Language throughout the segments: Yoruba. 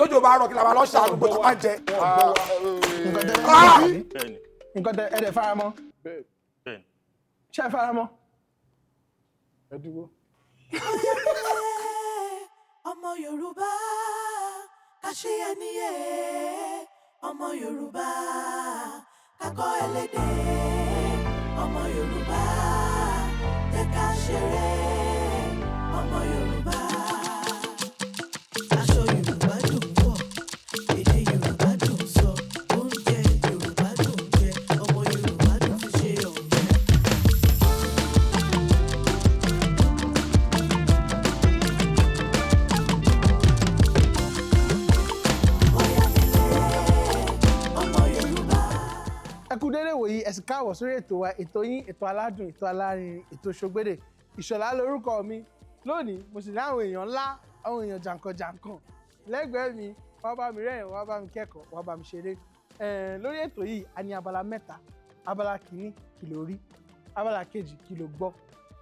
Tójò bá rọ̀, kí la máa lọ ṣàrùn gbogbo tó máa jẹ. Nǹkan tẹ Bẹ́ẹ̀ni. Nǹkan tẹ ẹ dẹ̀ faramọ́? Bẹ́ẹ̀ni. Ṣé ẹ faramọ́? Ẹ dúró. Ọmọ Yorùbá, ká ṣe ẹniyẹ. Ọmọ Yorùbá, kakọ ẹlẹ́dẹ̀. Ọmọ Yorùbá, jẹ́ ká ṣeré. Ọmọ Yorùbá, aṣọ Yorùbá dùn wọ̀, èdè Yorùbá dùn sọ, oúnjẹ Yorùbá dùn jẹ, ọmọ Yorùbá dùn fi ṣe ọ̀rẹ́. Bóyá nílé ọmọ Yorùbá. Ẹ kú dédé wòyí, ẹ sì káàbọ̀ sórí ètò wa, ètò yín, ètò aládùn, ètò alárinrin, ètò Ṣògbédè. Ìṣọ̀lá lórúkọ mi. Lónìí, mo sì ní àwọn èèyàn ńlá, àwọn èèyàn jàǹkànjàǹkàn lẹ́gbẹ̀ẹ́ mi. Wọ́n bá mi rẹ́rìn, wọ́n bá mi kẹ́kọ̀ọ́, wọ́n bá mi ṣeré. Lórí ètò yìí, a ní abala mẹ́ta. Abala kìíní, kí ló rí? Abala kejì, kí ló gbọ́?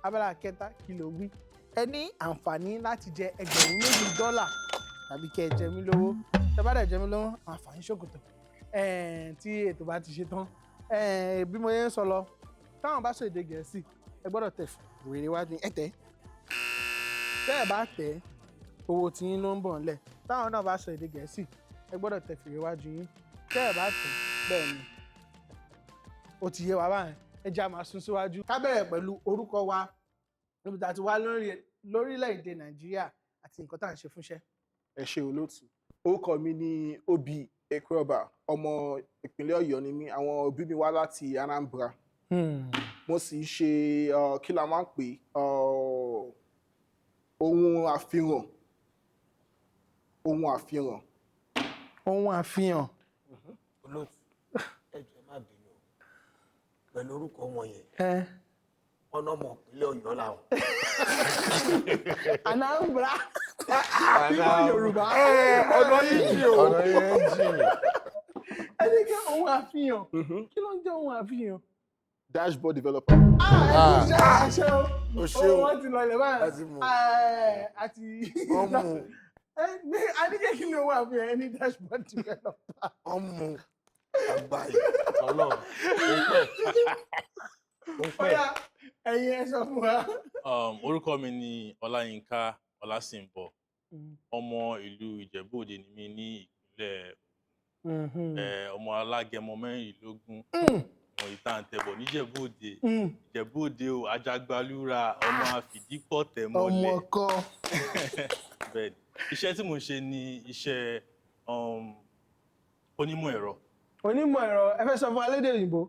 Abala kẹta, kí ló wí? Ẹ ní àǹfààní láti jẹ 2,000 dọ́là tàbí kẹ́ ẹ jẹ mí lówó. Tẹ́ bá dẹ̀ jẹ mí lówó, àǹfààní ṣòkòtò tí ètò bá ti ṣe tán. Bí mo yẹn ń sọ lọ, táwọn bá sọ èdè Gẹ̀ẹ́sì, ẹ gbọ́dọ̀ tẹ̀ wèrè wá ní ẹ tẹ̀. Tẹ́ ẹ bá tẹ̀, owó tí yín ló ń bọ̀ ńlẹ̀. Táwọn náà bá sọ èdè Gẹ̀ẹ́sì, ẹ gbọ́dọ̀ tẹ̀ fèrè wájú yín. Tẹ́ ẹ bá tẹ̀, bẹ́ẹ̀ ni ó ti yé wa báyẹn. Ẹ jẹ́ á máa sún síwájú. Ká bẹ̀rẹ̀ pẹ̀lú orúkọ wa, níbi tá a ti wá lórílẹ̀‐èdè Nàìjíríà àti nǹkan tá à ń ṣe fúnṣẹ́. Ẹ ṣe, olóòtú. Orúkọ mi ní Obi Ekroba. Ọmọ ìpínlẹ̀ Ọ̀yọ́ ni mí. Àwọn òbí mi wá láti Anambra. Mo sì ń ṣe kí la máa ń pè, ohun àfihàn, ohun àfihàn. Ohun àfihàn. Olóòtú, ẹ jọ̀ọ́, ẹ má bínú o. Pẹ̀lú orúkọ wọn yẹn, ọ̀nà ọmọ ìpínlẹ̀ Ọ̀yọ́ làwọn. Anambra, Ìlú Yorùbá. Ọ̀nà yìí jì o. Ọ̀nà yẹn jìn. Ẹni kí ohun àfihàn, kí ló ń jẹ́ ohun àfihàn? Dashboard developer. Ah, ẹ kú iṣẹ́, ẹ ṣé o. O ṣé Owó o. wọn ti lọlẹ̀ báyìí. A ti mú. Ẹ, àti Wọ́n mú. Ẹ ní adíkẹ́, kí ni ohun àfihàn? Ẹ ní dashboard developer. Wọ́n mú àgbà yìí. Ọlọ́run, ó pẹ́, ó pẹ́. Ọ̀yá, ẹ̀yin ẹ sọ fún wa. Orúkọ mi ni Ọláyínká Ọlásìnbọ̀. Ọmọ ìlú Ìjẹ̀bú Òde ni mí ní ìpínlẹ̀ ọmọ alágẹmọ 24, ọmọ ìtàǹtẹ̀bọ̀ níjẹ̀bú Òde, Ìjẹ̀bú Òde o, ajagbalúra, ọmọ àfìdípọ̀tẹ̀ Ọmọ mọ́lẹ̀. kọ. Bẹ́ẹ̀ni, iṣẹ́ tí mò ń ṣe ni iṣẹ́ onímọ̀ ẹ̀rọ. Onímọ̀ ẹ̀rọ, ẹ fẹ́ sọ fún wa lédè òyìnbó?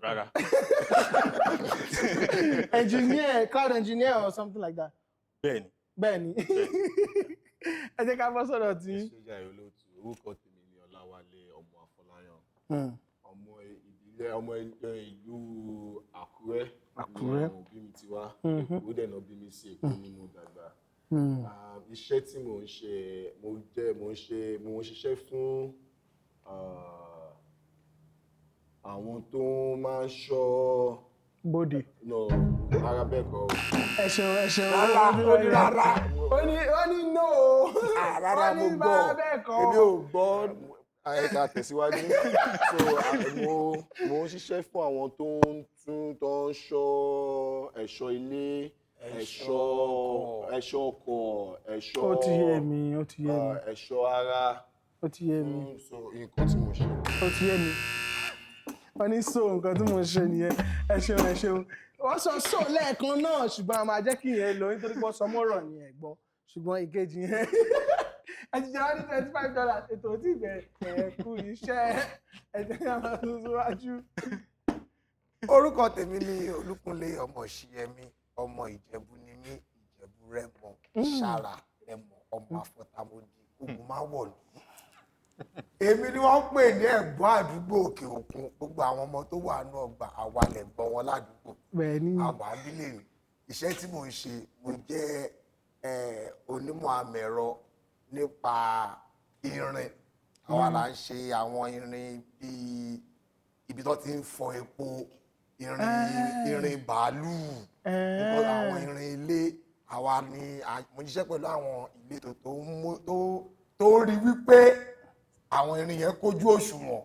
Rárá. Engineer, cloud engineer or something like that? Bẹ́ẹ̀ni. Bẹ́ẹ̀ni. Ẹ jẹ́ ká bọ́ sọ̀rọ̀ tí. Ẹ ṣe jàre, olóòtú. Orúkọ tèmi ni Ọláwálé ọmọ Afọláyàn. Ọmọ ìbílẹ̀, ọmọ ìlú Àkúrẹ́ ni. Àkúrẹ́. Àwọn òbí mi ti wá. Èkó dẹ̀ náà bí mi sí, Èkó ni mo dàgbà. Iṣẹ́ tí mò ń ṣe, mo jẹ́ mo ń ṣe mo ń ṣiṣẹ́ fún àwọn tó máa ń ṣọ́ Bòde. No, rárá, bẹ́ẹ̀ kọ́ o. Ẹ ṣeun, ẹ ṣeun. Rárá, ó ní rárá. Ó ní no. Ah, rárá, Ó mo ní gbọ́. bá bẹ́ẹ̀ kọ́. Èmi ò gbọ́. Ẹ ká tẹ̀síwájú. So mo ń ṣiṣẹ́ fún àwọn tó ń tún, tó ń ṣọ́ ẹ̀ṣọ́ ilé, ẹ̀ṣọ́ ọkọ̀, ẹ̀ṣọ́ Ó ti yé mi, ó ti yé mi. Ẹ̀ṣọ́ ara. Ó ti yé mi. So nǹkan tí mo ṣe. Ó ti yé mi. Wọ́n ní so nǹkan tí mo ń ṣe nìyẹn. Ẹ ṣeun, ẹ ṣeun. Wọ́n sọ so lẹ́ẹ̀kan náà, ṣùgbọ́n a máa jẹ́ kí ìyẹn lọ nítorí pé wọ́n sọ mọ́rọ̀ ni ẹ̀ gbọ́. Ṣùgbọ́n ìkejì yẹn, ẹ ti jẹ́ wá ní $25. Ètò tí ìbẹ̀rẹ̀. Ẹ kú iṣẹ́. Ẹ jẹ́ ká máa tún síwájú. Orúkọ tèmi ni Olúkúnlé ọmọ Ṣìyẹmí. Ọmọ Ìjẹ̀bú ni mí, Ìjẹ̀bú Rẹ́mọ, Ṣàrà Rẹ́mọ, ọmọ àfọ̀tàmọ́dì ogun máa wọ̀lú. Èmi ni wọ́n ń pè ní ẹ̀gbọ́n àdúgbò òkè òkun. Gbogbo àwọn ọmọ tó wà nù ọgbà, àwa lẹ̀gbọ́n wọn ládùúgbò. Bẹ́ẹ̀ ni. Àwa abílẹ̀ mi. Iṣẹ́ tí mò ń ṣe, mo jẹ́ onímọ̀ àmẹ̀rọ nípa irin. Àwa là ń ṣe àwọn irin bíi ibi tó ti ń fọ epo, irin, irin bàálù, nǹkan, àwọn irin ilé. Àwa ni mo ṣiṣẹ́ pẹ̀lú àwọn ìletò tó ń mú tó tó rí wípé àwọn irin yẹn kójú òṣùwọ̀n.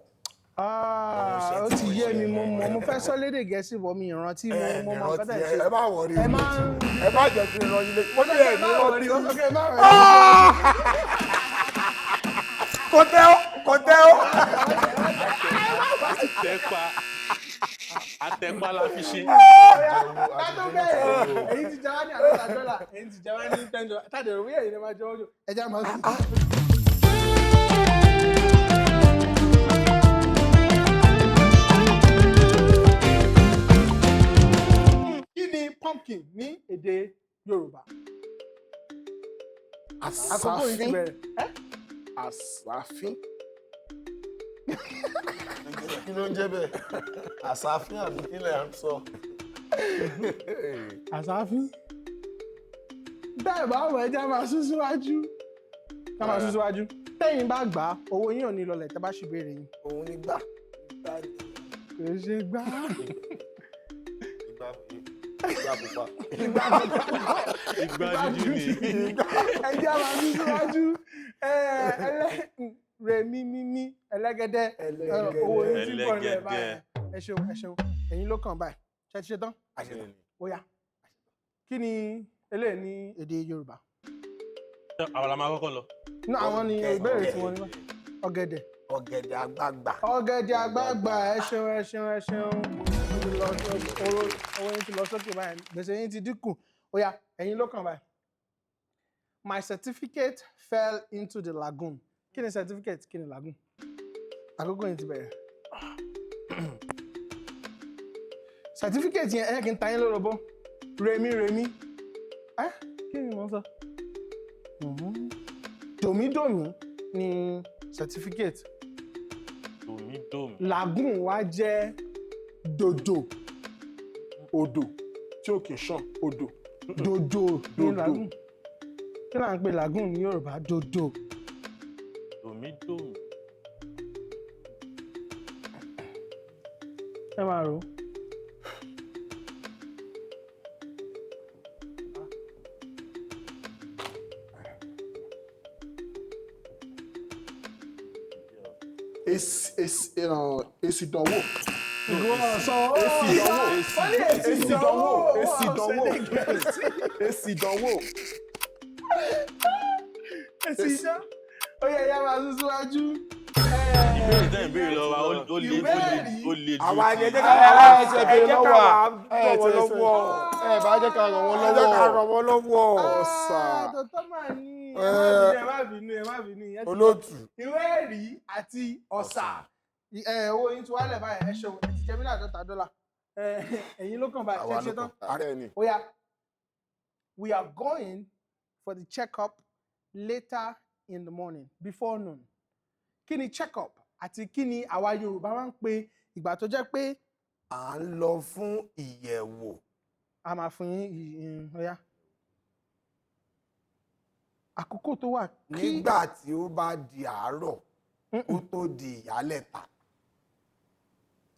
Ah, ó ti yé mi. Mo mọ̀, mo fẹ́ sọ lédè Gẹ̀ẹ́sì bọ̀ mi ìrántí. Mo mọ̀ nǹkan tẹ̀ ṣe. Ẹ má wọrí, Ẹ má ẹ má jẹ́ kí n rán yín lé mo ní ẹ̀ ní rántí. Ok, má wọrí. Kò tẹ́ ó, kò tẹ́ ó. Àtẹ̀pá, àtẹ̀pá la fi ṣe. Ká tó bẹ̀rẹ̀, èyí ti jẹ wá ní $50, èyí ti jẹ wá ní $10, tàdé òwe èyí ni máa jẹ wọ́n jù. Ẹ jẹ́ àmọ́ sí. Kí ni pumpkin ní èdè Yorùbá? Àkókò yìí ti Àsáfín. bẹ̀rẹ̀. Ẹ́? Àsáfín. Kí ló ń jẹ́ bẹ́ẹ̀? Àsáfín àbí kí lẹ̀ ń sọ? Àsáfín. Bẹ́ẹ̀ bá wọ̀, ẹ jẹ́ á máa sún síwájú. Ká máa sún síwájú. Tẹ́yìn bá gbà á, owó yín ò ní lọlẹ̀ tẹ́ bá ṣì béèrè yín. Òun ní gbà. Kò ṣe gbà. Ìgbà, ìgbà pupa. Ìgbà dúdú ni. Ẹ jẹ́ á máa sún síwájú. Ẹ ẹlẹ́ rèmí mímí ẹlẹ́gẹ́dẹ́. Ẹlẹ́gẹ́dẹ́. Owó yín ti pọ̀ nílẹ̀ Ẹlẹ́gẹ́dẹ́. báyìí. Ẹ ṣeun, ẹ ṣeun. Ẹ̀yin ló kàn báyìí. Ṣé ẹ ti ṣe tán? Ó yá. Kí ni eléyìí ní èdè Yorùbá? Àwọn la máa kọ́kọ́ lọ. Ní àwọn ni ìbéèrè tí wọ́n ní báyìí. Ọ̀gẹ̀dẹ̀. Ọ̀gẹ̀dẹ̀ àgbagbà. Ọ̀gẹ̀dẹ̀ àgbagbà. Ẹ ṣeun, ẹ ṣeun, ẹ ṣeun. Ó ti lọ owó, owó yín ti lọ sókè báyìí, gbèsè yín ti dínkù. Ó yá, ẹ̀yin ló kàn báyìí. My certificate fell into the lagoon. Kí ni certificate? Kí ni lagoon? Àkókò yín ti bẹ̀rẹ̀. Certificate yẹn, ẹ jẹ́ kí n ta yín lórobó. Rèmí rèmí, ẹ kí ni mo ń sọ? Dòmídòmí ni certificate. Dòmídòmí. Lagoon wa jẹ́ dòdò. Odò tí ò kì í ṣàn, odò. Dòdò ní Dòdò. lagoon. Kí là ń pè lagoon ní Yorùbá? Dòdò. Dòmídòmí. Ẹ máa rò ó. Èsì, èsì, èsì ìdánwò. Sọ Èsì ìdánwò. Wọ́n ní èsì Èsì ìdánwò. ìdánwò. Èsì ìdánwò. Èsì ìdánwò. Èsì ìdánwò. Ó yẹ ìyá máa sún síwájú. Ìbéèrè tẹ́ ìbéèrè lọ wa, ó le, ó le, ó le ju Àwa ni ẹ jẹ́ ti- ká Ẹ ṣe ẹ béèrè jẹ́ lọ́wọ́ ká wa. wà Ẹ ràn wọ́n ṣe lọ́wọ́. ẹ bá jẹ́ ká ràn wọ́n Ẹ jẹ́ ká lọ́wọ́. ràn wọ́n lọ́wọ́. Ọ̀sà. Tòótọ́ máa ní ẹ má bínú, ẹ má bínú, ìyẹn ti lọ. Olóòtú. Ìwé ẹ̀rí àti ọ̀sà. Ẹ owó yín ti wálẹ̀ báyìí. Ẹ ṣeun, ẹ ti jẹ mí ní $50. Ẹ, ẹ̀yin ló kàn báyìí. Ṣé Àwa ẹ ṣe ló tán? kàn. Bẹ́ẹ̀ ni. Ó yá. We are going for the check-up later in the morning before noon. Kí ni check-up àti kí ni àwa Yorùbá máa ń pe ìgbà tó jẹ́ pé À ń lọ fún ìyẹ̀wò. A máa fún yín? Ó yá. Àkókò tó wà kí Nígbà tí ó bá di àárọ̀ kó tó di ìyálẹ̀ta.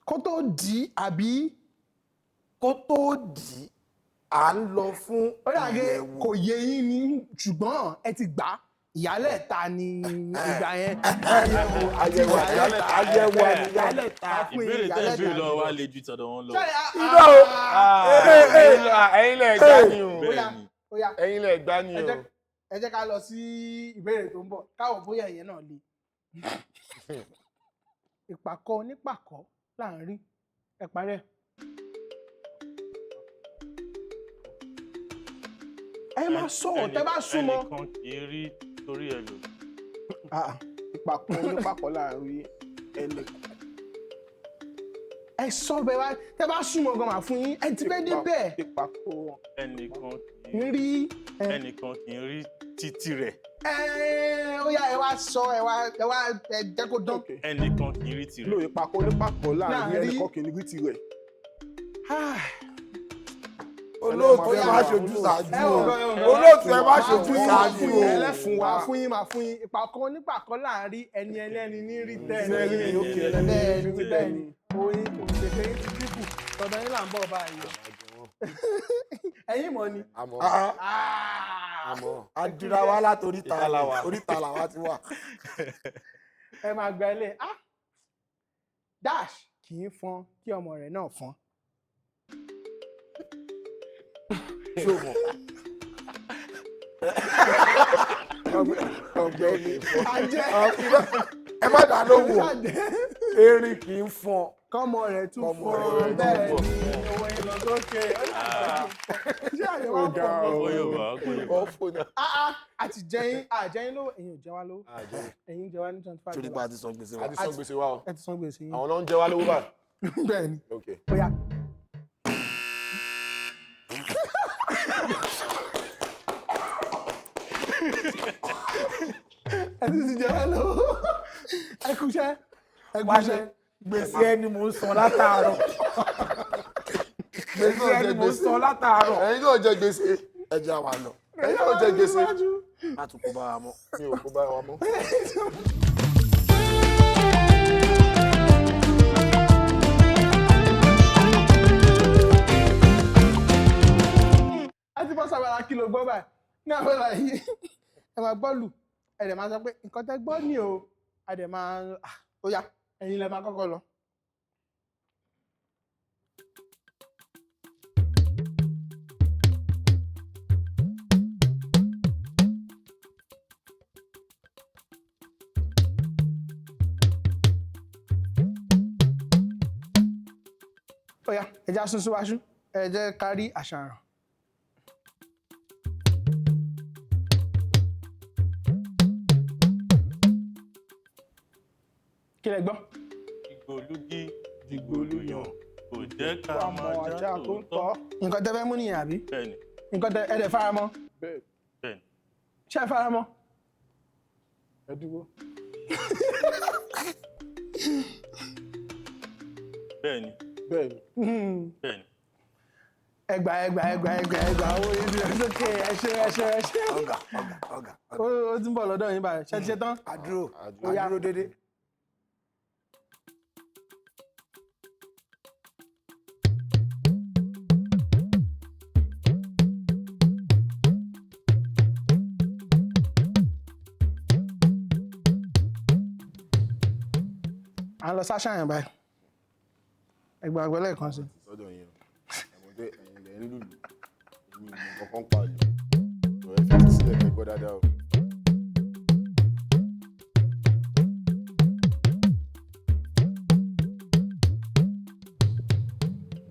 Kó tó di àbí? Kó tó di, à ń lọ fún Ó dàgé ìyẹ̀wò. kò yé yín ni, ṣùgbọ́n ẹ ti gbà á. Ìyálẹ̀ta ni ìgbà yẹn. Àyẹ̀wò àti Àyẹ̀wò àti ìyálẹ̀ta. Àyẹ̀wò àti ìyálẹ̀ta. A fún yín Ìbéèrè tẹ́ ìyálẹ̀ta. ìbéèrè lọ wa le ju tọ̀dọ̀ wọn lọ. Irọ́ o. Ẹ̀yin lẹ gbá ni o. Ó yá, Bẹ́ẹ̀ ni. ó yá. Ẹ̀yin lẹ gbá ni Ẹ o. jẹ́ ká lọ sí ìbéèrè tó ń bọ̀, káwọ̀ bóyá ìyẹn náà le. Ìpàkọ́ onípàkọ́ là ń rí. Ẹ parẹ́. Ẹ máa sọ̀rọ̀ tẹ́ bá súnmọ́. Ẹnìkan kì í rí torí ẹ lò. Ìpàkọ́ onípàkọ́ láàrin ẹnì. Ẹ sọ bẹ́ẹ̀ bá tẹ́ bá súnmọ́ gan, màá fún yín. Ẹ ti fẹ́ débẹ̀. Ìpàkọ́. Ẹnìkan kì Ń í rí ẹ. Ẹnìkan kì í rí títí rẹ̀. Ẹ ó yá, ẹ wá sọ, ẹ wá, ẹ wá, ẹ jẹ́ kó dán. Okay. Ẹnìkan kì í rí tirẹ̀. No, ìpàkọ́ onípàkọ́ láàrin Láàrin. ẹnìkan kì í rí tirẹ̀. Ah. Olóòtú, ẹ má ṣojú Ẹ ṣáájú wò o. gan, ẹ wò gan. Olóòtú, ẹ má ṣojú ṣáájú o. Ẹlẹ́fun wa. Màá fún yín, màá fún yín. Ìpàkọ́ onípàkọ́ láàrin ẹni ẹlẹ́ni ní rí tẹ́ Ẹni ẹlẹ́ni, okay, ẹlẹ́ni bẹ́ẹ̀ ní ni rí bẹ́ẹ̀ tẹ́ ni. Oyin òṣèké yín ti dínkù, tọ̀dọ̀ yín là ń bọ̀ báyìí. Ẹ̀yin mọ̀ ni. Àmọ́ Ah, Ah. Àmọ́ adúra wa láti oríta Ìta la wà. oríta làwa ti wà. Ẹ máa gba ilé. Ah! Dash kì í fọn kí ọmọ rẹ̀ náà fọn. Ṣé o mọ̀? Ọ̀gbẹ́ni Ajẹ́. ẹ má dà lóhùn o. Erin kì í fọn. Kọ́mọ rẹ̀ tún Kọ́mọ fọn rẹ̀ tún bẹ́ẹ̀ fọn. ni owó yẹn lọ sókè. Ṣé àyẹ̀wò Ó ga àpò? o. Ọgbọ́n Yorùbá, ọgbọ́n Yorùbá. Wọ́n fò náà. Ah ah! Àti jẹyìn àjẹyìn lówó ẹ̀yin ò jẹ wá lówó. Ẹ̀yin jẹ wá ní 25 Torí pa dollars. àti san gbèsè A wa. ti san gbèsè wa o. Ẹ ti san gbèsè yín. Àwọn náà ń jẹ wá lówó báyìí. Bẹ́ẹ̀ ni. Okay. Bóyá. Ẹ ti ti jẹ wá lówó. Ẹ kúṣẹ́. Ẹ kúṣẹ́. Gbèsè ẹni mò ń san látàárọ̀. Gbèsè ẹni mò ń san látàárọ̀. Ẹ̀yin náà jẹ gbèsè. Ẹ jẹ́ àwa lọ. Ẹ̀yin náà jẹ gbèsè. Má tún kó bá wa mọ́. Mi ò kó bá wa mọ́. A ti bọ́ sábàlá kí ló gbọ́ báyìí ní abala yìí ẹ máa gbọ́ lù ẹ dẹ̀ máa sọ pé nǹkan tẹ́ gbọ́ ni o a dẹ̀ máa ah, ó yá ẹ̀yin lẹ máa kọ́kọ́ lọ. Ó yá ẹ já sún síwájú ẹ jẹ́ ká rí àṣàràn. Kí lẹ gbọ́? Dìgbòlugi dìgbòluyàn kò jẹ́ ká Ọmọ máa ajá já tó ń tòótọ́. tọ́. Nǹkan tẹ́ fẹ́ mú nìyẹn àbí? Bẹ́ẹ̀ni, Nǹkan tẹ́ ẹ dẹ̀ fara mọ́? Bẹ́ẹ̀ bẹ́ẹ̀ni. Ṣé ẹ fara mọ́? ẹ dúró. Bẹ́ẹ̀ni, Bẹ́ẹ̀ ni. bẹ́ẹ̀ni. Ẹgbà ẹgbà ẹgbà ẹgbà ẹgbà owó yìí ti lọ sókè ẹ ṣé ẹ ṣé ẹ ṣé. Ọ̀gá ọ̀gá ọ̀gá. Ó ti ń bọ̀ lọ́dọ̀ yín báyìí ṣé ti ṣe tán? Àdúró Àdúró. àdúró dédé. À ń lọ sáṣàyàn báyìí. Ẹgbà àgbẹ̀ lẹ́ẹ̀kan sí. Sọ́dọ̀ yín o. Ẹ̀mọ́ pé ẹ̀yin lẹ̀ ń lùlù. Èmi ò mọ kankan pa lù. Ọ̀rẹ́ fi ti sílẹ̀ kẹ́ gbọ́ dáadáa o.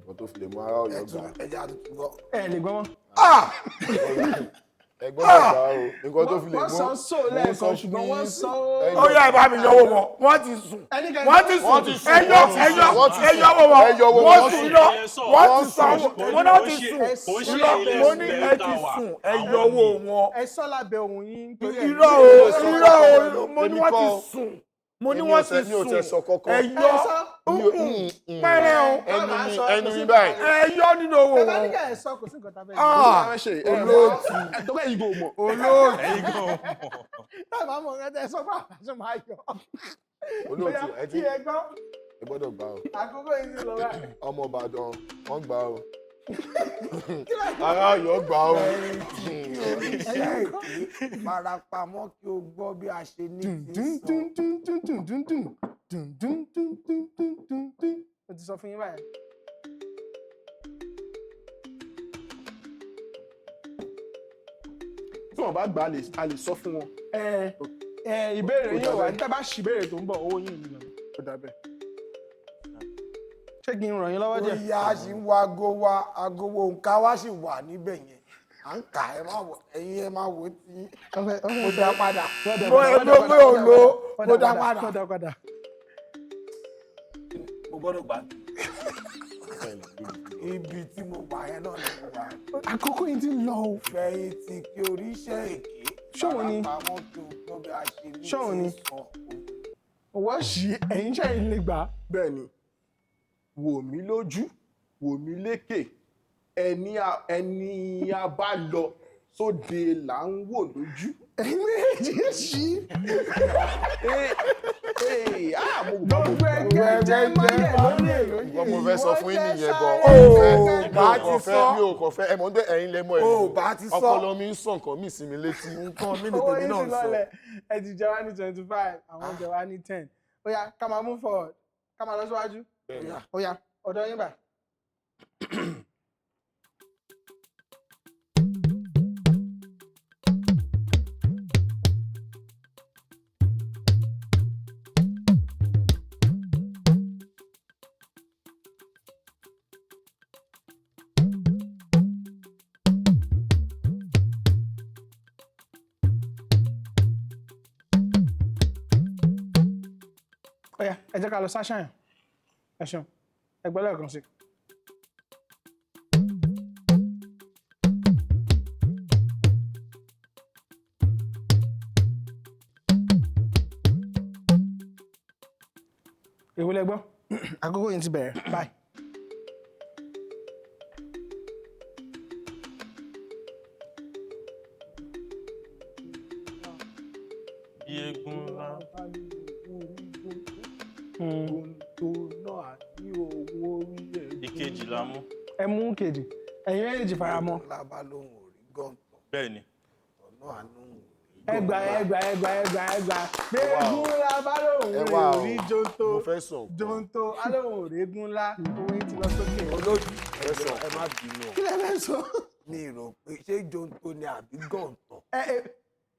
Nǹkan tó fi lè mú ara Ẹ Ọ̀yọ́ tún gbà. ẹ jẹ́ àtúntò gbọ́. Ẹ lè gbọ́ mọ́. Ẹ gbọ́dọ̀ gbà o. Nǹkan tó fi lè mú. Wọ́n sọ sóò mò ń lẹ́ẹ̀kan sọ ṣùgbọ́n fún wọ́n yín. sọ ó. Ẹ̀yin Ó yá ẹ bá mi yọwọ́ wọn. Wọ́n ti sùn. Ẹnikẹ́ni- Wọ́n ti Wọ́n ti sùn. sùn. Ẹ yọ Wọ́n ti ẹ yọ sùn. Wọ́n ti ẹ yọwọ́ wọn. Ẹ yọwọ́ Wọ́n wọn. sùn lọ. Wọ́n ti sùn. Mo náà ti sùn. Kò ń ṣe Irọ́ ilẹ̀ mo ní ilẹ̀ ẹ tá ti wà. sùn. Ẹ yọwọ́ wọn. Ẹ sọ lábẹ́ ohùn yín nítorí ẹ̀ Irọ́ o irọ́ o mo ní Èmi wọ́n ti kọ́. sùn. Mo ní Èmi wọ́n ò ti tẹ- mi ò tẹ sùn. sọ kọ́kọ́. Ẹ yọ Ẹ sọ. pẹ́rẹ́ o. Ẹnu Bàbá mi sọ, ẹnu kò mi sí báyìí. Ẹ yọ nínú owó Ẹ bá ní wọn. kẹ́ ẹ sọ kò sí nǹkan tá a fẹ́ ṣe. Ah, Olóòtú. Tọ́gbẹ́ yìí kò mọ̀. Olóòtú. Ẹ̀yin gan mọ̀. Tá a bá mọ̀ nǹkan tẹ́ ẹ sọ fún àbáṣọ máa yọ. Olóòtú Bóyá ẹ ti kí ẹ gbọ́ ẹ gbọ́dọ̀ gbà o. àkókò yìí ti lọ báyìí. Ọmọ Ìbàdàn wọ́n gbà o. Ará Ọ̀yọ́ gbà o. Iṣẹ́ èké farapamọ́ kí o gbọ́ bí a ṣe ní ti Dùn sọ. dùn dùn dùn dùn dùn dùn dùn dùn dùn dùn dùn dùn dùn. Mo ti sọ fún yín báyìí. Tí wọ́n bá gbà á lè- a lè sọ fún wọn. Ẹ ẹ ìbéèrè Ó yín ò wá dà bẹ́ẹ̀. níta bá ṣì ìbéèrè tó ń bọ̀ owó yín ò ní lọ. Ó dà bẹ́ẹ̀. Ṣé kí n ràn yín lọ́wọ́ Ó díẹ̀? yá a sì ń wo aago wa aago wo nǹka wa sì wà níbẹ̀ yẹn. À ń kà ẹ má wò ẹ̀yin ẹ má wò ó tí. Mo dá padà. Mo ẹ ló pé ò lo Mo dá padà. Mo dá padà. Mo gbọ́dọ̀ gbà. Ibi tí mo wà yẹn náà ni mo wà. Àkókò yìí ti ń lọ o. Fẹ̀yìntì kí oríṣẹ́ èké. Ṣóun ni? Farapamọ́ kí o gbọ́ bí a ṣe ní Ṣóun ni? ti sọ. Wọ́n ṣì ẹ̀yin ṣe ẹ̀yin lè gbà. Bẹ́ẹ̀ ni. Wò mí lójú, wò mí lékè. Ẹni a bá lọ sóde là ń wò lójú. Ẹ̀yin méjèèjì ṣì. Ee ee ah mo gbọ́ mo Gbogbo ẹgbẹ́ jẹ́ mọ́lẹ̀ lórí. Nǹkan Nǹkan mo fẹ́ sọ fún yín nìyẹn gan. Ó bá ti sọ. Mi ò kàn fẹ́, ẹ mọ̀ pé ẹ̀yin lẹ mọ̀ Ó ẹ̀yin. bá ti sọ. Ọpọlọ mi ń sọ nǹkan míì sí mi létí. Nǹkan mi ni Owó tèmi yín náà ti ń sọ. lọlẹ̀. Ẹ ti jẹ wá ní 25, àwọn jẹ wá ní 10. Ó yá, ká máa move forward, ká máa lọ síwájú. Ó yá, ọ̀dọ̀ yín bá. Ó yá, ẹ jẹ́ ká lọ sáṣàyàn. Ẹ ṣeun, ẹ gbọ́ lẹ́ẹ̀kan sí i. Èwo lẹ gbọ́? Àkókò yìí ti bẹ̀rẹ̀ báyìí. Bí eégún ńlá. Tó náà ní owó orí ẹ̀. Ìkejì la mú. Ẹ mú kejì, ẹ̀yin méjèèjì fara mọ́. Lábá lóhùn ò rí gọ̀ǹtọ̀ Bẹ́ẹ̀ ni. ọ̀nà àánú ò rí. Ẹgbà ẹgbà ẹgbà ẹgbà ẹgbà. Gbẹ̀gùn ńlá bá lóhùn Ẹ wá o, rí jonto mo fẹ́ sọ nǹkan. jonto alóhùn òrégún ńlá, owó yín ti lọ sókè. Olóòtú, Ẹ sọ. ẹ má bínú o. Kí lẹ fẹ́ sọ? Mi rò pé ṣé jonto ni àbí gọ̀ǹtọ̀. Ẹ ẹ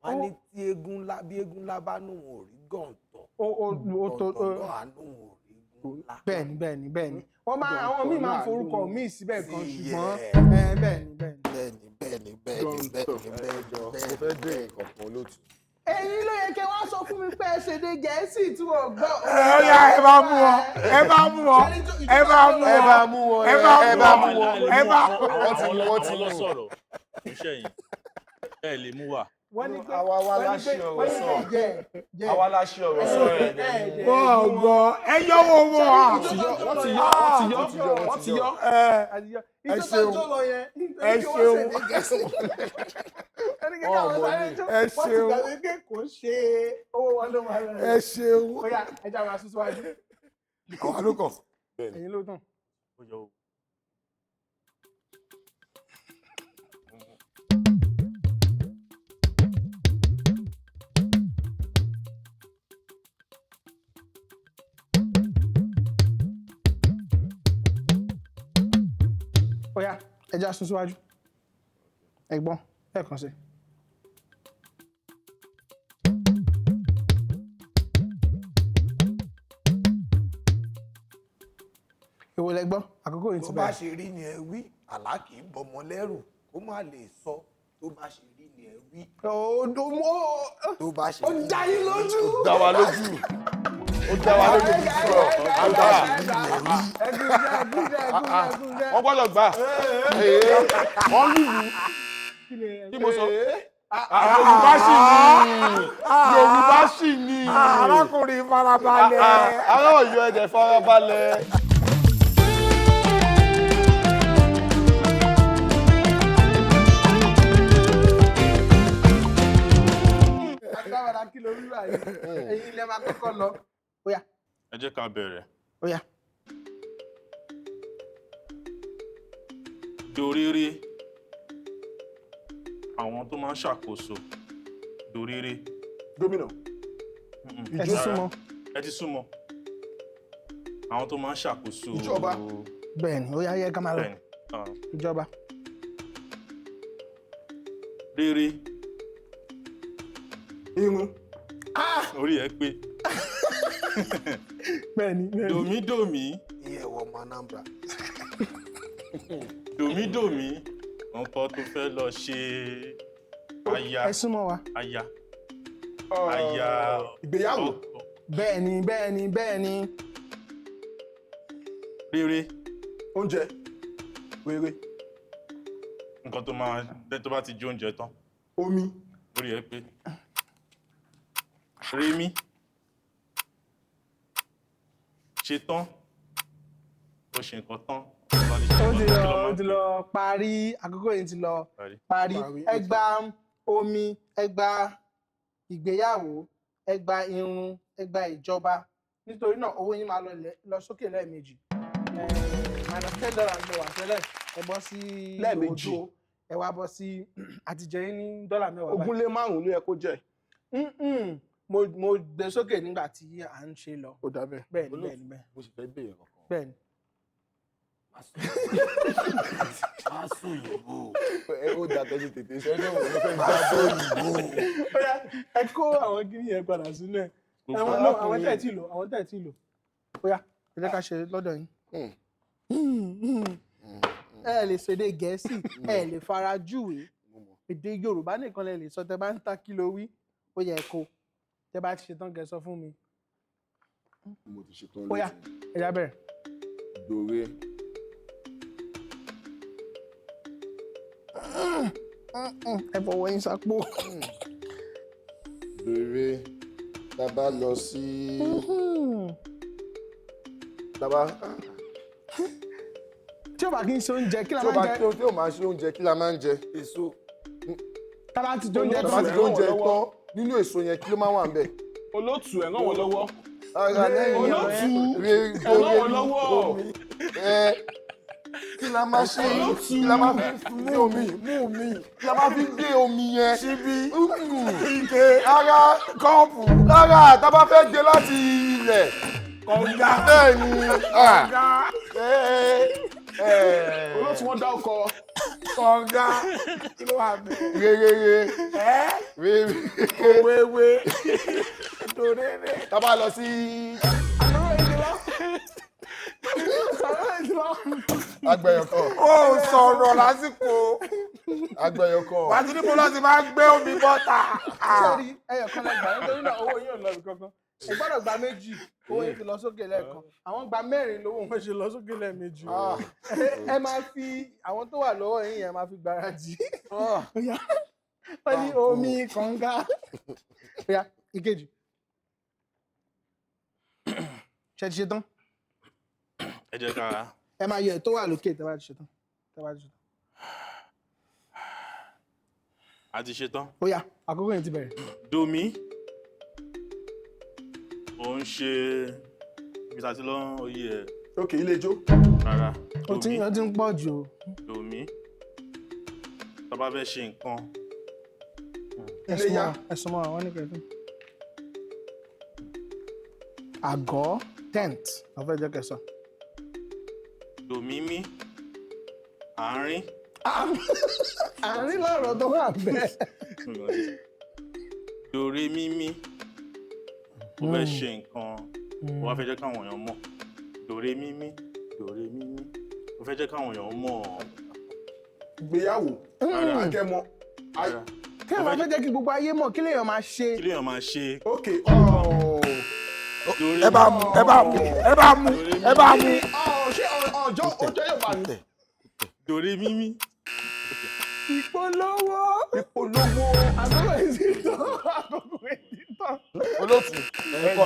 Wọ́n ní tí eégún ńlá bí eégún ńlá bá nù ò rí gọ̀ǹtọ̀. o o o tó Gọ̀ǹtọ̀ náà àánú ò rí eégún ńlá. Bẹ́ẹ̀ni bẹ́ẹ̀ni bẹ́ẹ̀ni, wọ́n máa àwọn míì máa ń forúkọ míì síbẹ̀ kan, ṣùgbọ́n ẹ bẹ́ẹ̀ni bẹ́ẹ̀ni. Bẹ́ẹ̀ni bẹ́ẹ̀ni bẹ́ẹ̀ni bẹ́ẹ̀ni bẹ́ẹ̀ni Mo bẹ́ẹ̀ni. fẹ́ béèrè nǹkan kan olóòtú. Ẹ̀yin ló yẹ kí wọ́n sọ fún mi pé ẹ ṣèdè Gẹ̀ẹ́sì tí wọ́n gbọ́. Ẹ yá, ẹ bá mú wọn, ẹ bá mú wọn, ẹ bá mú Ẹ wọn, bá mú wọn, ẹ bá ẹ bá mú mú wọn, wọn. ẹ bá Wọ́n ti mú, wọ́n ti Àwọn ló mú. sọ̀rọ̀. Kò ṣẹ̀yìn. Ẹ lè mú wa. Wọ́n ní pé Àwa wa wọ́n ní la pé ṣe ọ̀rọ̀ wọ́n ní sọ. pé jẹ́ jẹ́ Àwa la ṣe ọ̀rọ̀ sọ ẹ̀ dẹ̀. Wọ́n gbọ́, ẹ yọwọ́ wọn. Wọ́n ti yọ, wọ́n ti yọ, wọ́n ti yọ. àtijọ́ Ẹ ìjọba ṣeun. tó lọ yẹn Ẹ nítorí kí wọ́n ṣeun. ṣèdè Gẹ̀ẹ́sì. Ẹni kí káwọn sáré jó, Ẹ wọ́n ti ṣeun. gbàgbé pé kò ṣe owó wọn ló máa lọ. Ẹ ṣeun. Ó yá, ẹ já máa sún síwájú. Àwa ló kàn. Ẹ̀yin ló tàn. Ó yọ o. Ó yá, ẹ já sún síwájú. Ẹ̀gbọ́n lẹ́ẹ̀kan sí. Èwo lẹ gbọ́? Àkókò yìí Tó ti bá bẹ̀rẹ̀. ṣe rí ni ẹ wí, àlá kì í bọmọ lẹ́rù kó má lè sọ. Tó bá ṣe rí ni ẹ wí. Ó ó Tó bá ṣe ó rí ni dá ẹ yín wí. lójú. Ó dá wa lójú. Ó dá wa lójú ti sọ̀rọ̀. Ó dá wa Wọ́n gbọ́dọ̀ gbà. Wọ́n lùlù. Kí mo sọ? Yorùbá sì ní. Yorùbá sì ní. Arákùnrin farabalẹ̀. Ará Ọ̀yọ́ ẹ̀dẹ̀ farabalẹ̀. Agbára kí ló rí báyìí? Ẹ̀yin ilẹ̀ máa kọ́kọ́ lọ. Ó yá, Ẹ jẹ́ ká bẹ̀rẹ̀. ó yá. Dorére. Àwọn tó máa ń ṣàkóso. Dorére. Gómìnà. Ẹ ti súnmọ́. Ẹ ti súnmọ́. Àwọn tó máa ń ṣàkóso. Ìjọba. Bẹ́ẹ̀ni, ó yá yẹ ká máa lọ. Bẹ́ẹ̀ni. Ah. Ìjọba. Rere. Irun. Orí ẹ pé. Bẹ́ẹ̀ni, bẹ́ẹ̀ni. Dòmídòmí. Ìyẹn wọ ọmọ Anambra. Dòmídòmí. Nǹkan tó fẹ́ lọ ṣe. Aya. Ẹ súnmọ́ wa. Aya. Aya. Ìgbéyàwó. Bẹ́ẹ̀ni, bẹ́ẹ̀ni, bẹ́ẹ̀ni. Rere. Oúnjẹ. Rere. Nǹkan tó máa tó bá ti jẹ oúnjẹ tán. Omi. Orí ẹ pé. Remi. Ṣetán. Ó ṣe nǹkan tán. Ó ti lọ, ó ti lọ parí, àkókò yìí ti lọ parí. Ẹ gba omi, ẹ gba ìgbéyàwó, ẹ gba irun, ẹ gba ìjọba. Nítorí náà owó yín máa lọ sókè lẹ́ẹ̀mejì. Minus $10 ló wà tẹ́lẹ̀, ẹ bọ́ sí Lẹ́ẹ̀mejì. òdo, ẹ wá bọ́ sí àtijọ́ yín ní $10 báyìí. 25 ló yẹ kó jẹ́. Mm-mm. Mo gbé sókè nígbà tí à ń ṣe lọ. Ó dà bẹ́ẹ̀. Bẹ́ẹ̀ ni, bẹ́ẹ̀ ni, bẹ́ẹ̀ Mo sì fẹ́ béèrè kankan. bẹ́ẹ̀ ni. Má sùn òyìnbó. Ẹ ó dà tẹ́sí tètè ṣe é ní òun ló fẹ́ jábọ̀ òyìnbó. Ó yá, ẹ kó àwọn kíní yẹn padà sínú ẹ̀. Àwọn no, àwọn tẹ̀ tí lò, àwọn tẹ̀ tí lò. Ó yá, ẹ jẹ́ ká ṣe lọ́dọ̀ yín. Ẹ lè sọ èdè Gẹ̀ẹ́sì, ẹ lè fara júwe. Èdè Yorùbá nìkan lẹ lè sọ. Tẹ bá ń ta kí ló wí, ó yẹ kó. Tẹ bá ti ṣe tán, kẹ́ sọ fún mi. Mo ti ṣetán. Ó yá, ẹ já bẹ̀rẹ̀. Dòwe. Ẹ fọwọ́ yín sápò. Dòwe. Tá a bá lọ sí. Tá a bá. Tí ó bá kí n ṣe oúnjẹ, kí la Tí ó máa bá ń jẹ? tí ó máa ṣe oúnjẹ, kí la máa ń jẹ? Èso. Tá a bá ti jẹ oúnjẹ Tá a bá ti tán. jẹ oúnjẹ tán, nínú èso yẹn, kí ló máa wà ń bẹ̀? Olóòtú, ẹ ràn wọ́n lọ́wọ́. Ara lẹ́yìn Olóòtú, re ẹ ràn wọ́n lọ́wọ́. Ẹ kí la máa ṣe? Kí la máa fi mú omi mú omi? Kí la máa fi gbé omi yẹn? Ṣíbí. Ike. Rárá, kọ́ọ̀pù. Rárá, tá a bá fẹ́ gbé láti ilẹ̀. Kọ̀ǹga. Bẹ́ẹ̀ ni. Kọ̀ǹga. Olóòtú, wọn dá ọkọ. Kọ̀ǹga. Kí ló wà bẹ́ẹ̀? Re re re. Ẹ́ Re re. wéwé. Dòrèrè. Tá a bá lọ sí agbẹ̀yọ̀kọ̀. Ó sọ̀rọ̀ lásìkò. Agbẹ̀yọ̀kọ̀. Wàá ti ní mo lọ sí máa ń gbé omi bọ́tà. Sẹ́ẹ̀rí ẹyọ kan lẹ gbà, nítorí náà owó yín ò lọ ibì kankan. Ẹ gbọ́dọ̀ gba méjì, owó yín ti lọ sókè lẹ́ẹ̀kan. Àwọn gba mẹ́rin, lówó wọn ṣe lọ sókè lẹ́ẹ̀mejì. Ẹ máa fi àwọn tó wà lọ́wọ́ yín yẹn máa fi gbáradì. Ó yá, wọ́n ní omi kànga. Ó yá, ìkejì. Ṣé ti ṣe tán? Ẹ jẹ́ ká. Ẹ máa yọ ẹ̀ tó wà lókè tẹ́ bá ti ṣe tán. Tẹ́ bá ti ṣe tán. A ti ṣe tán. Ó yá, àkókò yẹn ti bẹ̀rẹ̀. Domi. Ò ń ṣe ibi tá a ti lọ oyè ẹ̀. Ok, ilé ijó. Rárá. Ó ti Domi. ó ti ń pọ̀ jù o. Domi. Tó bá fẹ́ ṣe nǹkan. Ẹ súnmọ́, ẹ súnmọ́ àwọn ní kẹfìn. Àgọ́, tent, wọ́n fẹ́ jẹ́ kẹsàn. Dòmímí. Àárín. Àárín lọ̀rọ̀ tó wà bẹ́ẹ̀. Dòrèmímí. Ó fẹ́ ṣe nǹkan. Ó wá fẹ́ jẹ́ káwọn èèyàn mọ̀. Dòrèmímí. Dòrèmímí. Ó fẹ́ jẹ́ káwọn èèyàn mọ̀. Ìgbéyàwó. Rárá. Agẹmọ. Rárá. Kí ló máa fẹ́ jẹ́ kí gbogbo ayé mọ̀? Kí lèèyàn máa ṣe? Kí lèèyàn máa ṣe? Ok. Ọ̀ọ́. Ẹ bá mú, ẹ bá mú, ẹ bá mú, ẹ bá mú. Ọ̀, ṣé ọjọ́ ọjọ́ yóò bá ní. Dòrèmímí. Ìpolówó. Ìpolówó. Àkókò yìí ti tán. Àkókò yìí ti tán. Olóòtú. Ní Mo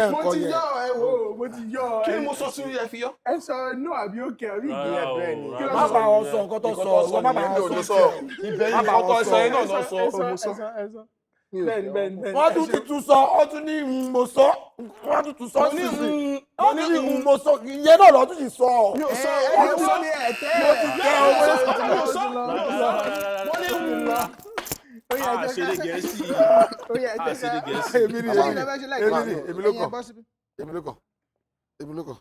ẹ̀kọ́ ti yẹn. yọ ẹ wò ó, mo ti yọ Kí ẹ. ni mo sọ sí ẹ fi yọ? Ẹ sọ inú àbí òkè àbí ìgbé. Rárá o, Bẹ́ẹ̀ ni. rárá. Má bá wọn sọ nǹkan tó sọ, wọ́n má bá wọn sọ sọ. tiẹ̀. Ibẹ̀ Má yìí bá ọkọ wọn ẹsẹ̀ sọ. yẹn náà lọ sọ. Ẹ sọ, ẹ sọ, ẹ sọ. Bẹ́ẹ̀ni, bẹ́ẹ̀ni, bẹ́ẹ̀ni. Wọ́n tún ti tún sọ, ó tún ní mo sọ, wọ́n tún tún sọ sísìn. Ó ní mo sọ, ìyẹn náà lọ́ọ́ tún ti sọ. Mi ò sọ. Ẹ ẹ sọ ni ẹ tẹ́. Mo ti tẹ́ owó. Mi ò sọ. Mi ò sọ. Wọ́n ní Ó yá, ẹ A jẹ́ ṣe ká- èdè Gẹ̀ẹ́sì. Ó yá, ẹ A jẹ́ ṣe èdè ká- Gẹ̀ẹ́sì. Èmi ni Ṣé èmi ilẹ̀ ni fẹ́ ṣe láìpẹ́? èmi ni èmi ló Ẹ̀yin ẹ kàn. bọ́ síbí. Èmi ló kàn. Èmi ló kàn.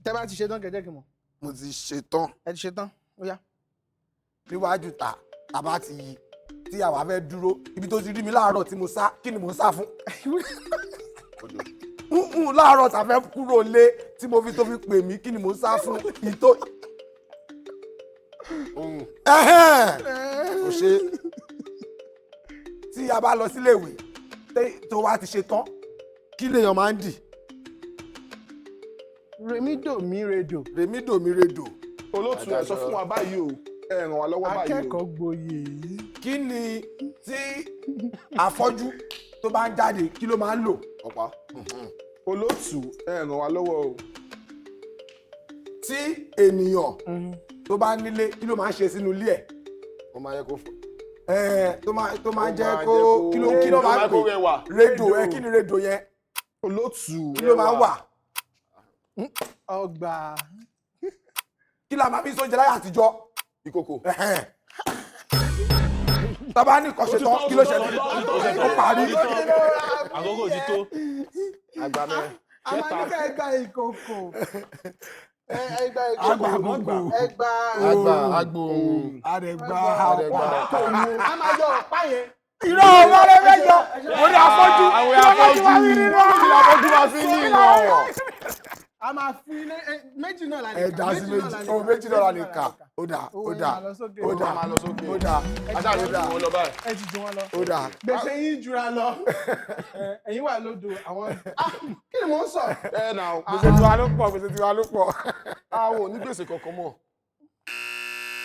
Tẹ́ bá ti ṣe tán, kẹ́ jẹ́ kí n mọ̀. Mo ti ṣe tán. Ẹ ti ṣe tán, ó yá. Níwájú ta, tá bá ti yí, tí àwa fẹ́ dúró, ibi tó ti rí mi láàárọ̀ tí mo sá, kí ni mò ń sá fún? Nǹkan láàárọ̀ tá fẹ́ kúrò lé tí mo fi tó fi pè mí, kí ni mò ń sá fún? Ìtò. Ohun. Ẹ̀hẹ́n. Kò ṣe. Tí a bá lọ síléèwé tó wá ti ṣe tán, kí lèèyàn máa ń dì? Remido mi redo. Rèmídò mi redò. Olóòtú, ẹ sọ fún wa báyìí o. Ẹ ràn wá lọ́wọ́ báyìí o. Akẹ́kọ̀ọ́ gboyè yìí. Kí ni tí afọ́jú tó bá ń jáde, kí ló máa ń lò? Ọ̀pá. Olóòtú, ẹ ràn wá lọ́wọ́ o. Tí ènìyàn tó bá nílé, kí ló máa ń ṣe sínú ilé ẹ̀? Ó máa yẹ kó fọ. Ẹ̀, tó máa Ó ń jẹ́ máa kó jẹ́ kí ló ó máa máa ń kó pè? rẹwà. Rédò ẹ, kí ni rédò yẹn? Olótù. Kí ló máa ń wà? Ọgbà. Kí la máa fi sóúnjẹ láyé àtijọ́? Ìkòkò. Ẹ̀hẹ́n. Tá bá ní nǹkan ṣe tán, kí ló ṣẹlẹ̀? Ó parí. Àkókò ti tó. Àgbà mẹ́rin. A máa ní ká ẹ gba ìkòkò. Ẹ gba ìkòkò. Àgbà gbogbo. Ẹ gba. Àgbà àgbò ohun. Àdẹ̀gbà Àdẹ̀gbà. A máa yọ ọ̀pá yẹn. Irọ́ ọmọ rẹ mẹ́jọ. Mo ní afọ́jú. Àwọn Kí ló máa fi nínú Kí la fojú máa fi ní ìwọ̀n? A máa fi ilé méjì náà la lè Ẹ kà. dá sí méjì. Ó méjì náà la lè kà. Ó dà, ó dà, Owó yẹn máa lọ sókè. ó dà, Ó máa lọ sókè. ó dà, Aṣáà ló dùn wọn lọ báyìí. Ẹ ti jù wọn lọ. ó dà. Gbèsè yín jura lọ. Ẹ̀yin wà lódò àwọn. Ah, kí ni mò ń sọ? Ẹ nà ó. Gbèsè tiwa ló pọ̀, gbèsè tiwa ló pọ̀. Àwọn ò ní gbèsè kankan mọ́.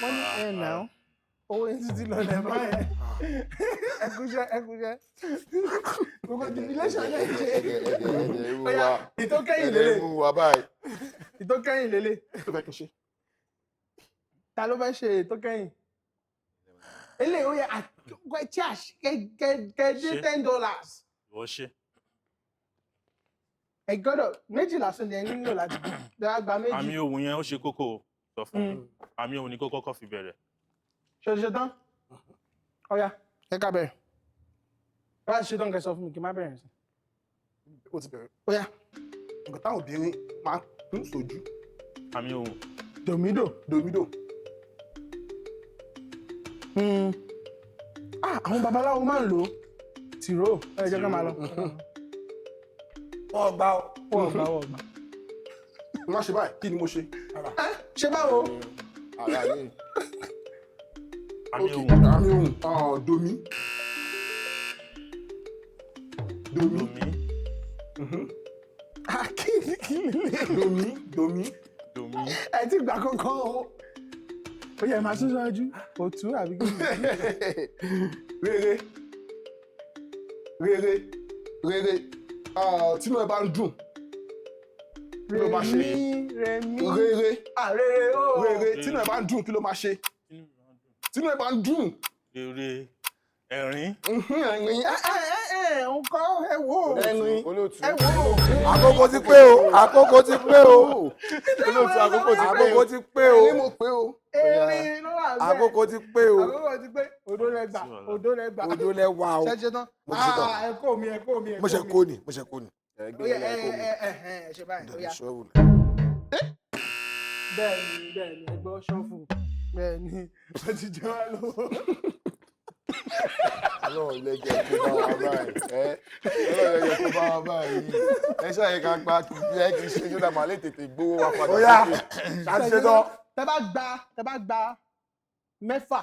Wọ́n ní ẹ̀ nà ó. Owó yín tún ti lọ lẹ̀ báyẹn. Ẹ kúṣẹ́, ẹ kúṣẹ́. Gbogbo jubilation náà ṣe. Ẹ̀dẹ̀ ẹ̀dẹ̀ ẹ̀mú Ó yá, wa. ìtókẹ́yìn Ẹ̀dẹ̀ lélẹ̀. ẹ̀mú wa báyìí. Ìtókẹ́yìn lélẹ̀. Tó fẹ́ kí n ṣe. Ta ló fẹ́ ṣe ìtókẹ́yìn? Eléyìí ó yẹ àtúnkọ́ chash kẹ́dé Ṣe. $10. Ìwọ ṣe. Ẹ gbọ́dọ̀ méjì lásán ni ẹ nílò láti gbà gba méjì. Àmì ohùn yẹn ó ṣe kókó o. Sọ fún mi. Àmì ohùn ni kó kọ́kọ́ fi bẹ̀rẹ̀. Ṣé o ti ṣe tán? Ọ̀ya, ẹ ká bẹ̀rẹ̀. Bá a ti ṣe tán kẹ́ sọ fún mi kí n má bẹ̀rẹ̀ sí. Ó ti bẹ̀rẹ̀. Ọ̀ya, Nǹkan táwọn obìnrin máa ń sojú. Àmì ohùn. dòmídò. Domido. Ah, àwọn babaláwo máa ń lò ó. Tìró, ẹ jẹ́ ká máa lọ. Wọ́n gbà ó. Wọ́n gbà, wọ́n gbà. Má ṣe báyìí, kí ni mo ṣe? Ṣé báwo? Ara ní. Àmì Okay, ohùn. àmì ohùn. Ah, Domi. Domi. Domi. Ah, kí ni kí ni lè? Domi. Domi. Domi. Ẹ ti gbà kankan o. Ó yẹ máa sún síwájú. Òtú àbí kí ni? Rere. Rere. Rere. Ah, tínú ẹ bá ń dùn. Kí ló máa ṣe? Rẹ̀mí, rẹ̀mí. Rere. Ah, rere o. Rere. Tínú ẹ bá ń dùn, kí ló máa ṣe? Tínú ẹ bá ń dùn. Rere. Ẹ̀rín. Ẹ̀rín. Ẹ ẹ ẹ ẹ nǹkan ẹ wò ó. Ẹ̀rín. Olóòtú. Ẹ wò ó. Àkókò ti pé o, àkókò ti pé o, Olóòtú àkókò ti pé o. àkókò ti pé o, Ẹ̀rín mo pé o. Erin ló wà bẹ́ẹ̀. àkókò ti pé o. Àkókò ti pé. Odó lẹ gbà, odó lẹ gbà. Odó lẹ wà o. Ṣé ṣe tán? Mo ti ṣe tán. Ah, ẹ kó mi, ẹ kó mi, ẹ kó mi. Mo ṣe kó ni, mo ṣe kó ni. Ó yá, ẹ ẹ ẹ ẹ ẹ ṣe báyìí, ó yá. Ṣọ́ọ̀bù. Bẹ́ẹ̀ni, bẹ́ẹ̀ni, ẹ gbọ́ ṣọ́fù. Bẹ́ẹ̀ni, ó ti jẹ́ wá lówó. Ọlọ́run lẹ́jẹ̀ kó bá wa báyìí. Ẹ Ọlọ́run lẹ́jẹ̀ kó bá wa báyìí. Ẹ ṣáà ká gba ẹ kì í ṣe yóò dàgbà lè tètè gbówó wa padà. Ó yá, ṣáà ṣe tán. Tẹ bá gba, tẹ bá gba mẹ́fà,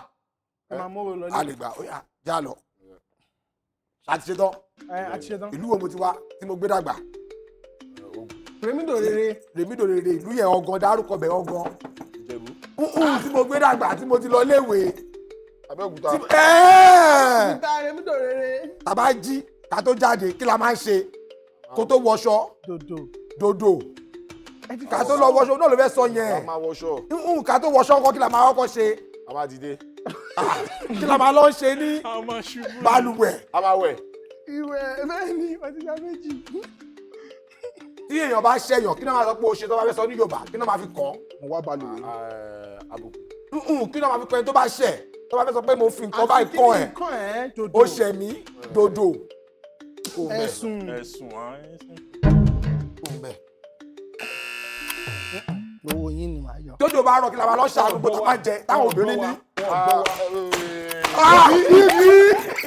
ẹ máa mówó lọ A ní. lè gbà, ó yá, já lọ. Ṣáà ti ṣe tán. Ẹ a ti ṣe tán. Ìlú wo mo ti wá tí mo gbé dàgbà? Rèmídò rere. Rèmídò rere ìlú yẹn ọgàn dárúkọ bẹ̀ ọgàn. Ìjẹ̀bú. Nǹkan tí mo gbé dàgbà tí mo ti lọ léèwé. Abẹ́òkúta. Ẹ́ẹ̀! Níta Rèmídò rere. Tá bá jí ká tó jáde kí la máa ń ṣe kó tó wọṣọ Dòdò. dòdò ká tó lọ wọṣọ náà ló fẹ́ sọ A yẹn máa wọṣọ. nǹkan ká tó wọṣọ ńkọ́ kí la máa kọ́kọ́ ṣe A máa dìde. kí la máa lọ ṣe ní A máa ṣubú. balùwẹ̀ A máa wẹ̀. Ìwẹ̀ bẹ́ẹ̀ni, wọ́n ti gba méjì. tí èèyàn bá ṣẹ̀yàn kí náà máa sọ pé o ṣe tó bá fẹ́ sọ ní Yorùbá kí náà máa fi kàn Mo wá balùwẹ̀. Àbùkù. án kí náà máa fi kàn ẹni tó bá ṣẹ̀ tó bá fẹ́ sọ pé mo fi nǹkan báyìí kàn ẹ̀ Kàn ẹ́ dòdò. o ṣẹ̀ mí dòdò Ẹ̀sùn. Ẹ̀sùn. Ẹ̀sùn. Owó yín ni màá yọ. tójò bá rọ̀ kí la máa lọ ṣàánú bó ta máa jẹ táwọn obìnrin ní. Ah, ibi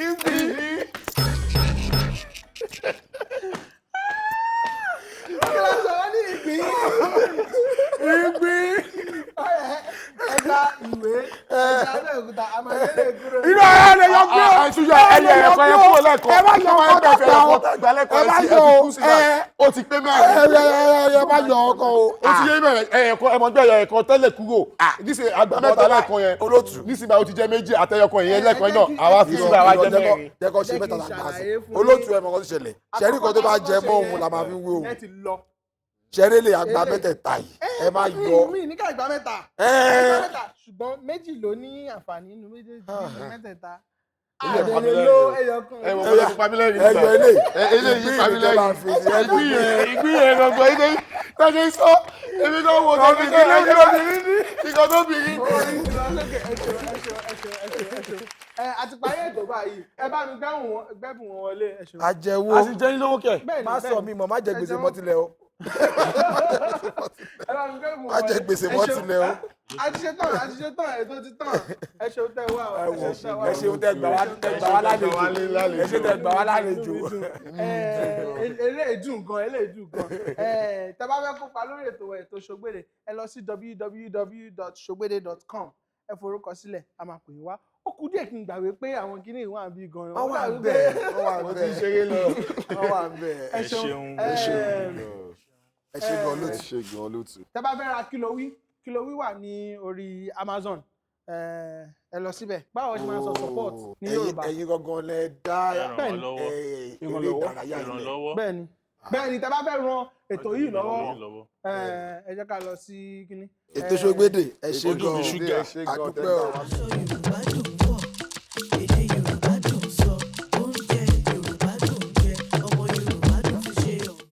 ibi Kí ló sọ wọ́n ní ìgbín? ìgbín. Ẹ gba ìwé, ẹ gba Abẹ́òkúta, a máa lé kúrò. Irú ẹ lè yọ gbé o. Ẹyẹ ẹ̀kọ́ yẹn kúrò lẹ́kọ̀ọ́. Ẹ má yọ ọkọ dàgbà o. Ẹ Ẹ má yọ o. Ẹ Ó ti pé mẹ́rin. ẹ ẹ ẹ má yọ ọkọ o. Ó ti yé bẹ̀rẹ̀ ẹ̀ẹ̀kan ẹ̀mọ́gbẹ́ ẹ̀yẹ ẹ̀kan tẹ́lẹ̀ kúrò. Níṣẹ́ àgbà mẹ́ta lẹ́ẹ̀kan yẹn. Olótù. Níṣẹ́ báyìí ó ti jẹ́ méjì àtẹyọkan ìyẹn lẹ́ẹ̀kan náà. Àwa fi síbẹ̀ àwa jẹ́ mẹ́rin. Jẹ́kọ̀ ṣe Jẹ́ kí mẹ́ta n la gbà sí. ṣàlàyé fún Olótù yín. ẹ mọ̀ kọ́ tó ṣẹlẹ̀. Ṣẹ̀rí kan tó bá jẹ mọ́ òun la máa fi wé òun. Ẹ ti lọ. Ṣẹ̀rí lè àgbà mẹ́tẹ̀ẹ̀ta yìí. Ẹ má yọ. Mi ní ká ìgbà mẹ́ta. Ẹ Ìgbà mẹ́ta ṣùgbọ́n méjì ló ní àǹfààní nínú méjèèjì nínú mẹ́tẹ̀ẹ̀ta. Ilé pa mí Àdèlè lẹ́rìn ló o. ẹyọ kan. Ẹ wọ bóyá ti pa mí lẹ́rìn Ẹyọ nígbà. eléyìí. Ẹ eléyìí pa mí Ìgbín ìjọba lẹ́rìn. fi sí ẹgbẹ́. Ìgbín yẹn, ìgbín yẹn gangan, ilé tọ́jú sọ, èmi kan wò tó fi Ìgbín kí ló bí ní. Ìkan tó bí rí. Orí ti lọ sókè. Ẹ ṣeun, ẹ ṣeun, ẹ ṣeun, ẹ ṣeun, ẹ ṣeun. Ẹ àti parí ètò báyìí. Ẹ bá mi gbẹ́bùn wọn, gbẹ́bùn wọn wọlé. Ẹ ṣeun. Ajẹwó. A sì jẹ́ yín lówó kẹ̀. Bẹ́ẹ̀ni, Má sọ bẹ́ẹ̀ni. mi mọ̀, má jẹ Ẹ gbèsè jẹun. mọ́ tilẹ̀ o. Ẹ bá mi gbẹ́bùn Má wọn jẹ wọlé. gbèsè Ẹ mọ́ ṣeun. tilẹ̀ o. A ti ṣe tán, a ti ṣe tán, ètò ti tán. Ẹ ṣeun tẹ́ wá o. Ẹ wò, Ẹ ṣeun tẹ́ wá o. ẹ ṣeun tẹ́ gbà wá, tẹ́ gbà wá lálejò. Ẹ ṣe tẹ́ gbà wá lálejò. Eléyìí dùn gan, eléyìí dùn gan. Tẹ́ bá fẹ́ kópa lórí ètò wa, ètò Ṣògbédè, ẹ lọ sí www.sogbede.com, ẹ forúkọ sílẹ̀, a máa pè yín wá. Ó kù díẹ̀ kí n gbàgbé pé àwọn kinní yìí wà bí gan. Wọ́n wà ń bẹ̀, wọ́n wà ń Mo ti bẹ̀, ń ṣeré lọ. wọ́n wà ń bẹ̀. Ẹ Ẹ ṣeun. ṣeun. Ẹ Ẹ ṣe gan Ẹ lótú. ṣe gan lótú. Tẹ́ bá fẹ́ ra Kí Lo Wí, Kí Lo Wí wà ní orí Amazon. Ẹ lọ síbẹ̀. Báwo ṣe máa ń sọ support ní Ẹ̀yin Yorùbá? ẹ̀yin gangan lẹ dá Ẹ ràn wá lọ́wọ́. eré ìdárayá ilẹ̀. Ìrànlọ́wọ́. Bẹ́ẹ̀ni, bẹ́ẹ̀ni, tẹ́ bá fẹ́ ran ètò yìí lọ́wọ́, Lọ́wọ́. ẹ jẹ́ ká lọ sí kíní. Ètò Ṣògbédè, ẹ ṣe Ojú gan. mi ṣúgà. Ẹ ṣe gan Àdúpẹ́ tẹ́ o. gbà wá. Aṣọ Yorùbá dùn.